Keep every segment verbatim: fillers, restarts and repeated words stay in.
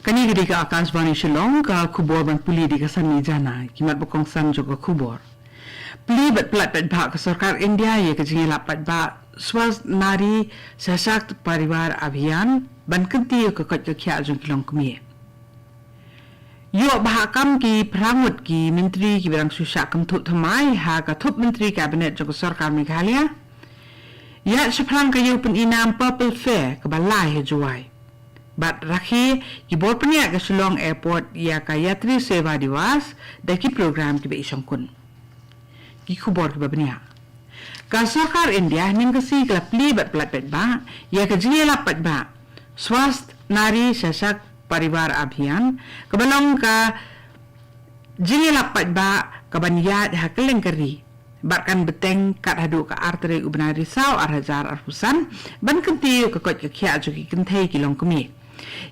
Kane ka dei ka Akashvani Shillong, ka khubor ban pule da ka Sani Jana, ki mat ba kongsan jong ka khubor. Plie bad pyllait paidbah ka sorkar India ïa ka jingïalap paidbah Swasth Nari Sashakt Parivar Abhiyan, ban kyntiew ïa ka koit ka khiah jong ki longkmie. Ïoh ba ha kam ki phra ngut ki myntri kiba dang shu shah kynthup thymmai ha ka thup myntri cabinet jong ka sorkar Meghalaya. Ïaid shaphrang ka ïew pyninam Purple Fair kaba lai ha Jowai. Bad rakhe ki bor pynïaid ka Shillong Airport ïa ka Yatri Seva Diwas da ki program kiba i shongkun. Ki khubor kiba bniah. Ka sorkar India hynnin ka sngi ka la plie bad pyllait paidbah ïa ka jingïalap paidbah Swasth Nari Sashakt Parivar Abhiyan, kaba long ka jingïalap paidbah kaban ïaid ha kylleng ka ri. Bad kan bteng kat haduh ka ar tarik u bnai Risaw ar hajar arphew san, ban kyntiew ïa ka koit ka khiah jong ki kynthei ki longkmie.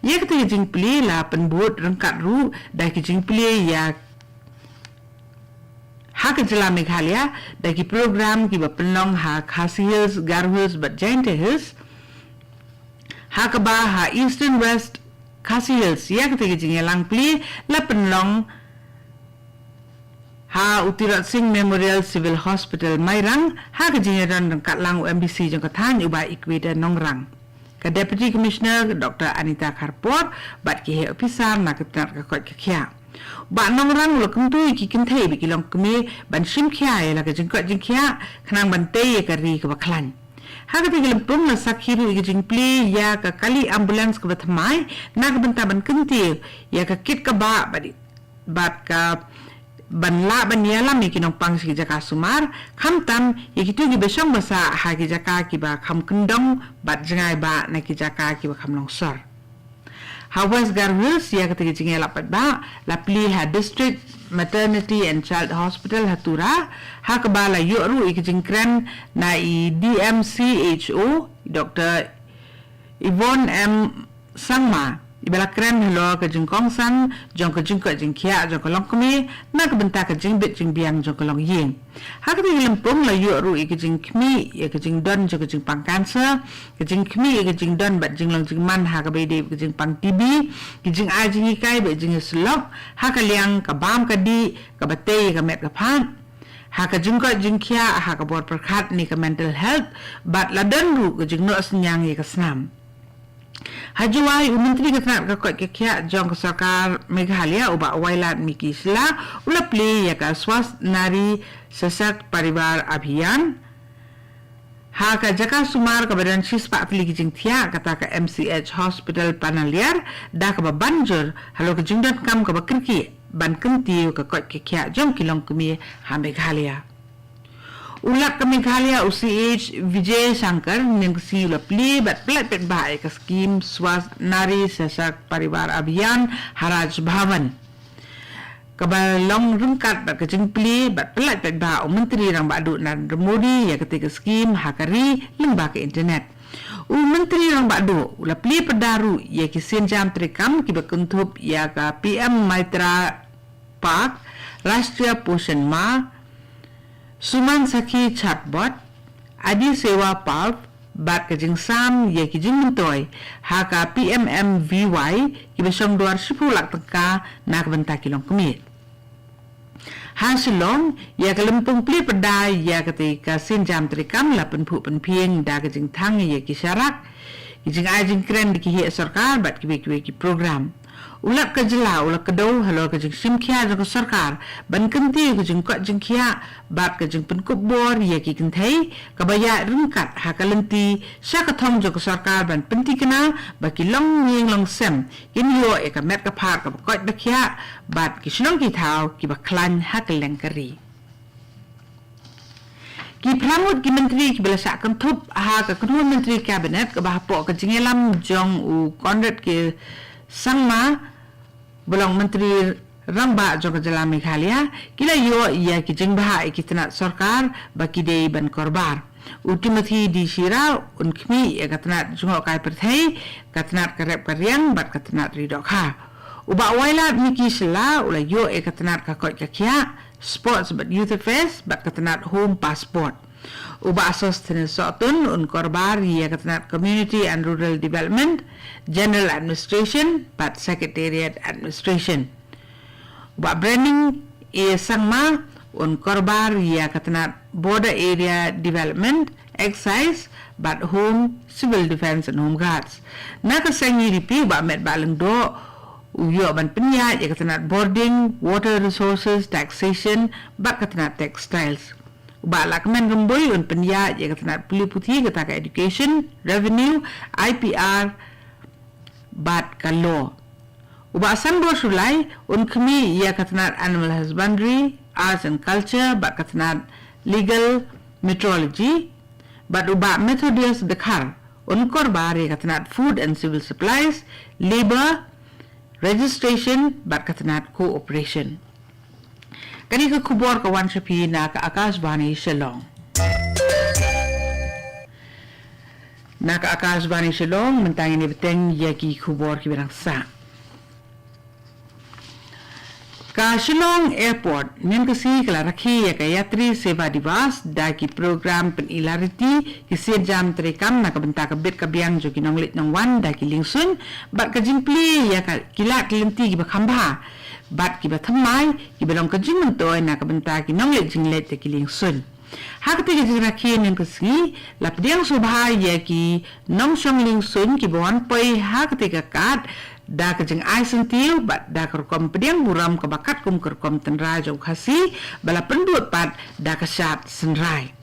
Ïa kata ka jingplie la pynbud ryngkat ruh da ki jingplie ïa ha ka jylla Meghalaya da ki program kiba pynlong ha Khasi Hills, Garo Hills bad Jaintia Hills. Ha kaba ha Eastern West Khasi Hills ïa kata ka jingïalang plie la pynlong ha u Tirot Sing Memorial Civil Hospital Mairang, ha ka jingïadon ryngkat lang u M D C jong ka thaiñ u Bah Equator Nongrang, ka Deputy Commissioner Doctor Anita Kharpor bad ki heh ophisar na ka tnat ka koit ka khiah. U Bah Nongrang u la kyntu ïa ki kynthei bad ki longkmie ban shim khia ïa la ka jingkoit jingkhiah khnang ban tei ïa ka ri kaba khlaiñ. Ha kata ka lympung la sakhi ruh ïa ka jingplie ïa ka kali ambulance kaba thymmai na ka bynta ban kyntiew ïa ka kit ka bah bad, bad ka ban lah ban ïalam ïa ki nongpang sha ki jaka sumar, khamtam ïa kito kiba shong ba sah ha ki jaka kiba kham kyndong bad jngai bah na ki jaka kiba kham longsor. Ha West Garo Hills ïa kata ka jingïalap paidbah la plie ha District Maternity and Child Hospital ha Tura, ha kaba la ïoh ruh ïa ka jingkren na i D M C H O, Doctor Yvonne M Sangma, iba la kren halor ka jingkongsan jong ka jingkoit jingkhiah jong ka longkmie na ka bynta ka jingbit jingbiang jong ka longïing. Ha kata ka lympung la ïoh ruh ïa ka jingkhmih ïa ka jingdon jong ka jingpang cancer, ka jingkhmih ïa ka jingdon bad jinglong jingman ha kaba ïadei bad ka jingpang T B, ka jingai jinghikai bad jingïasyllok ha ka liang ka bam ka dih, kaba tei ïa ka met ka phad, ha ka jingkoit jingkhiah ha ka bor pyrkhat ne ka mental health, bad la don ruh ka jingnoh synñiang ïa ka snam. Ha Jowai, u Myntri ka tnat ka koit ka khiah jong ka sorkar Meghalaya u Bah Wailadmiki Shylla u la plie ïa ka Swasth Nari Sashakt Parivar Abhiyan ha ka jaka sumar kaba don shispah tylli ki jingthiah, kata ka M C H Hospital Panaliar, da kaba ban jur halor ka jingdonkam kaba kyrkieh ban kyntiew ka koit ka khiah jong ki longkmie ha Meghalaya. U Lat ka Meghalaya u C H Vijay Shankar hynnin ka sngi u la plie bad pyllait paidbah ïa ka skim Swasth Nari Sashakt Parivar Abhiyan ha Raj Bhavan, kaba long ryngkat bad ka jingplie bad pyllait paidbah u Myntri Rangbah Duh Narendra Modi ïa kata ka skim ha ka ri lyngba ka internet. U Myntri Rangbah Duh u la plie pyrda ruh ïa ki sienjam treikam kiba kynthup ïa ka P M Maitra Park, Rashtriya Poshan Maah, Suman Sakhi Chatbot, Adi Sewa Parv, bad ka jingsam ïa ki jingmyntoi ha ka P M M V Y, kiba shong dwar shiphew lak tyngka na ka bynta ki longkmie. Ha Shillong, ïa ka lympung plie pyrda ïa kata ka sienjam treikam la pynphuh pynphieng da ka jingthang ïa ki sharak, ki jingai jingkren da ki heh sorkar bad kiwei kiwei ki program. U Lat ka jylla u la kdew halor ka jingshim khia jong ka sorkar ban kyntiew ka jingkoit jingkhiah bad ka jingpynkup bor ïa ki kynthei, kaba ïaid ryngkat ha ka lynti sha ka thong jong ka sorkar ban pynthikna ba ki longïing longsem kin ïoh ïa ka met ka phad kaba koit ba khiah bad ki shnong ki thaw kiba khlaiñ ha kylleng ka ri. Ki phra ngut ki myntri kiba la shah kynthup ha ka kynhun myntri cabinet kaba hapoh ka jingïalam jong u Conrad K Sangma, ba long Myntri Rangbah jong ka jylla Meghalaya, ki la ïoh ïa ki jingbha ïa ki tnat sorkar ba ki dei ban kyrpad. U Timothy D Shira un khmih ïa ka tnat jngohkai pyrthei, ka tnat ka rep ka riang bad ka tnat ri dohkha. U Bah Wailadmiki Shylla u la ïoh ïa ka tnat ka koit ka khiah, sports bad youth affairs bad ka tnat home passport. U Bah Sosthenes Sohtun un korbar ïa ka tnat Community and Rural Development, General Administration bad Secretariat Administration. U Bah Brening A Sangma un korbar ïa ka tnat Border Area Development, Excise bad Home, Civil Defence and Home Guards. Na ka seng UDP, u Bah Metbah Lyngdoh u ïoh ban pynïaid ïa ka tnat Bording, Water Resources, Taxation bad ka tnat Textiles. U Bah Lahkmen Rymbui un pynïaid ïa ka tnat Pule Puthi, kata ka Education, Revenue, IPR bad ka Law. U Bah Sanbor Shullai un khmih ïa ka tnat Animal Husbandry, Arts and Culture bad ka tnat Legal Metrology. Bad u Bah Methodius Dkhar un korbar ïa ka tnat Food and Civil Supplies, Labour, Registration bad ka tnat Cooperation. Kane ka khubor ka wan sha phi na ka Akashvani Shillong. Na ka Akashvani Shillong, mynta ngin ïa bteng ïa ki khubor kiba dang sah. Ka Shillong Airport mynta ka sngi ka la rakhe ïa ka Yatri Seva Diwas da ki program pyni lariti, ki sienjam treikam na ka bynta ka bit ka biang jong ki nongleit nongwan da ki liengsuiñ bad ka jingplie ïa ka, ki lad ki lynti kiba kham bha bad kiba thymmai, kiba long ka jingmyntoi na ka bynta ki nongleit jingleit da ki liengsuiñ. Ha katei ka jingrakhe mynta ka sngi la pdiang sngewbha ïa ki nongshong liengsuiñ kiba wan poi ha katei ka kad da ka jingai syntiew bad da ka rukom pdiang burom kaba katkum ka rukom tynrai jong u Khasi, ba la pynbud pat da ka shad synrai.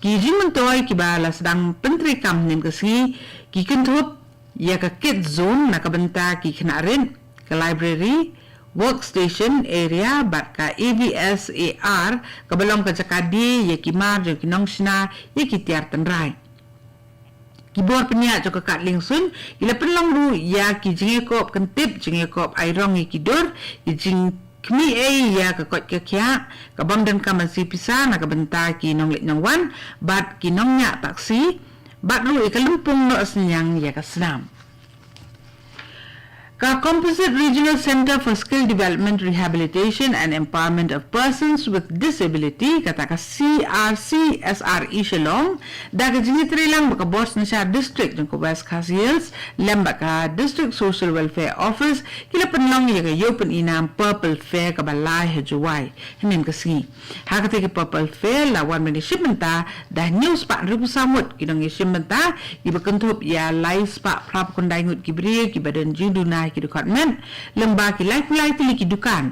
Ki jingmyntoi kiba la sdang pyntreikam mynta ka sngi ki kynthup ïa ka kit zone na ka bynta ki khynnah rit, ka library, workstation area bad ka AVSAR kaba long ka jaka die ïa ki mar jong ki nongshna ïa ki tiar tynrai. Ki bor pynïaid jong ka kad liengsuiñ ki la pynlong ruh ïa ki jingïakop kyntip, jingïakop ai rong ïa ki dur, ki jingkhmih ei ïa ka koit ka khiah, ka bym donkam ban sie pisa na ka bynta ki nongleit nongwan bad ki nongñiah taxi, bad ruh ïa ka lympung noh synñiang ïa ka snam. Ka Composite Regional Centre for Skill Development, Rehabilitation and Empowerment of Persons with Disability, kata ka CRCSRE Shillong, da ka jingïatreilang bad ka bor synshar district jong ka West Khasi Hills lem bad ka District Social Welfare Office, ki la pynlong ïa ka ïew pyni nam Purple Fair kaba lai ha Jowai hynnin ka sngi. Ha katei ka Purple Fair la wan ban ïashim bynta da hynñiew spah hynriewphew saw ngut ki nongïashim bynta, kiba kynthup ïa lai spah phraphew khyndai ngut ki briew kiba don jingduna ha ki dkhot met, lyngba ki laiphew lai tylli ki dukan.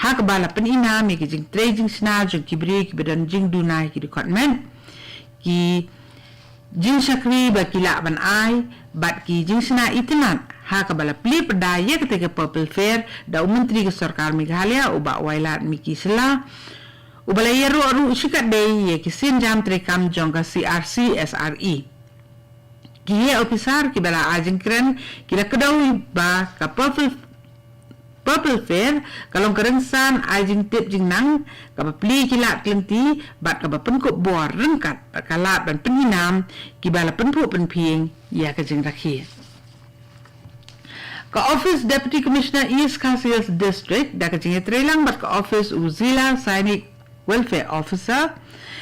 Ha kaba la pyni nam ïa ki jingtrei jingshna jong ki briew kiba don jingduna ha ki dkhot met, ki jingshakri ba ki lah ban ai bad ki jingshna itynnad, ha kaba la plie pyrda ïa katei ka Purple Fair da u Myntri ka Sorkar Meghalaya, u Bah Wailadmiki Shylla, uba la ïaroh ruh shikatdei ïa ki sienjam treikam jong ka CRCSRE. Ki heh ophisar kiba la ai jingkren ki la kdew ba ka Purple Purple Fair ka long ka rynsan ai jingtip jingnang kaba plie ki lad ki lynti bad kaba pynkup bor ryngkat bad ka lad ban pyni nam kiba la pynphuh pynphieng ïa ka jingrakhe. Ka Office Deputy Commissioner East Khasi Hills District da ka jingïatreilang bad ka Office u Zilla Sainik Welfare Officer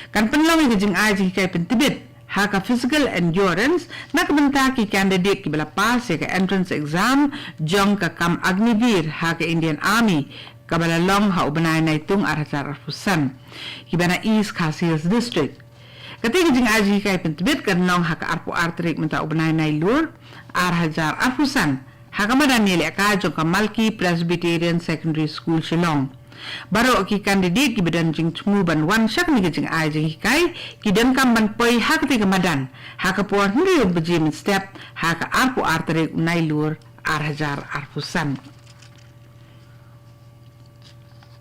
kan pynlong ïa ka jingai jinghikai pyntbit ha ka physical endurance na ka bynta ki candidate kiba la pass ïa ka entrance exam jong ka kam Agniveer ha ka Indian Army, kaba la long ha u bnai Naitung ar hajar arphew san, kiba na East Khasi Hills District. Katei ka jingai jinghikai pyntbit kan long ha ka arphew ar tarik mynta u bnai Nailur ar hajar arphew san, ha ka madan ïalehkai jong ka Malki Presbyterian Secondary School Shillong. Baroh ki candidate kiba don jingthmu ban wan sha kane ka jingai jinghikai ki donkam ban poi ha katei ka madan ha ka por hynriew baje mynstep ha ka arphew ar tarik Nailur ar hajar arphew san.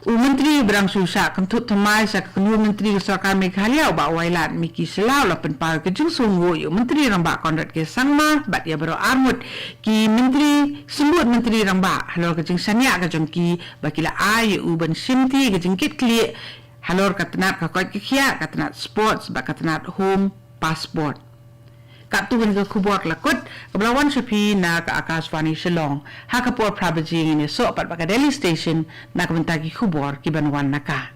U Myntri ba dang shu shah kynthup thymmai sha ka kynhun myntri ka Sorkar Meghalaya, u Bah Wailadmiki Shylla, u la pynpaw ka jingsngewnguh ïa u Myntri Rangbah Conrad K Sangma bad ïa baroh arngut ki myntri, symbud myntri rangbah halor ka jingshaniah ka jong ki ba ki la ai ïa u ban shimti ka jingkitkhlieh halor ka tnat ka koit ka khiah, ka tnat sports bad ka tnat home passport. Katto katne ka khubor la kut kaba la wan sha phi na ka Akashvani Shillong. Ha ka por phra baje ngin ïasoh pat bad ka Delhi Station na ka bynta ki khubor kiban wan na ka.